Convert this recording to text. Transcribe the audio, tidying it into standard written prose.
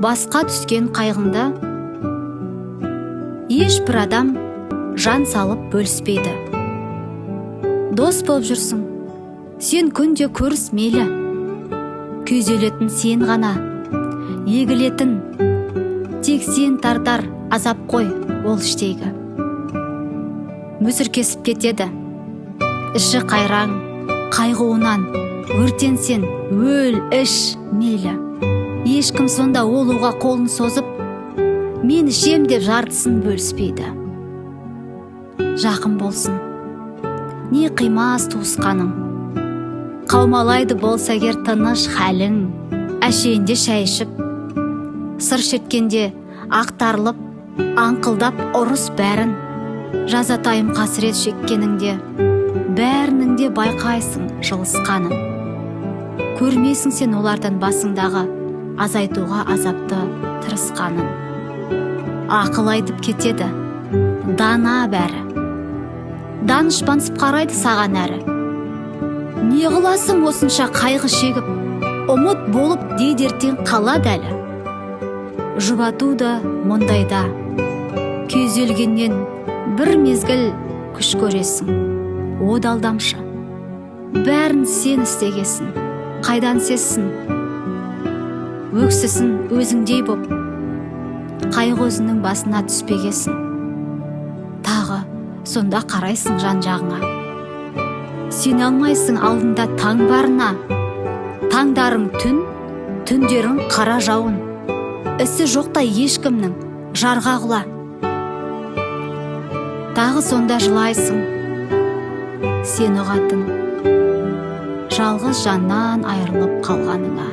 Басқа түскен қайғыңды ешбір адам жан салып бөліспейді. Дос болып жүрсің, сен күнде көріс мейлі. Күйзелетін сен ғана, егілетін тек сен тартар азап қой ол іштегі. Мүсіркесіп кетеді, іші қайраң, қайғуынан, өртенсен, өл, іш, мейлі. Ешкім сонда ол уға қолын созып, мен ішем деп жартысын бөліспейді. Жақын болсын, не қимас туысқаның, қаумалайды болса егер тыныш хәлің, әшейінде шай ішіп, сыр шерткенде ақтарылып, аңқылдап ұрыс бәрін, жазатайым қасірет шеккеніңде, бәрінің де байқайсың жылысқанын. Көрмейсің сен олардан басыңдағы азайтуға азапты тырысқанын. Ақыл айтып кетеді, дана бәрі. Данышпансып қарайды саған әрі. Не қыласың осынша қайғы шегіп, ұмыт болып дейді ертең қалады әлі. Жұбату да мұндайда, күйзелгеннен бір мезгіл күш көресің. О да алдамшы. Бәрін сен істегесін, қайдан сезсін? Өксісін өзіңдей боп, қайғы өзінің басына түспегесін. Тағы сонда қарайсың жан жағыңа. Сене алмайсың алдында таң барына. Таңдарың түн, түндерің қара жауын. Ісі жоқта ешкімнің, жарға құла. Тағы сонда жылайсың, сен ұғатын, жалғыз жаннан айырылып қалғаныңа.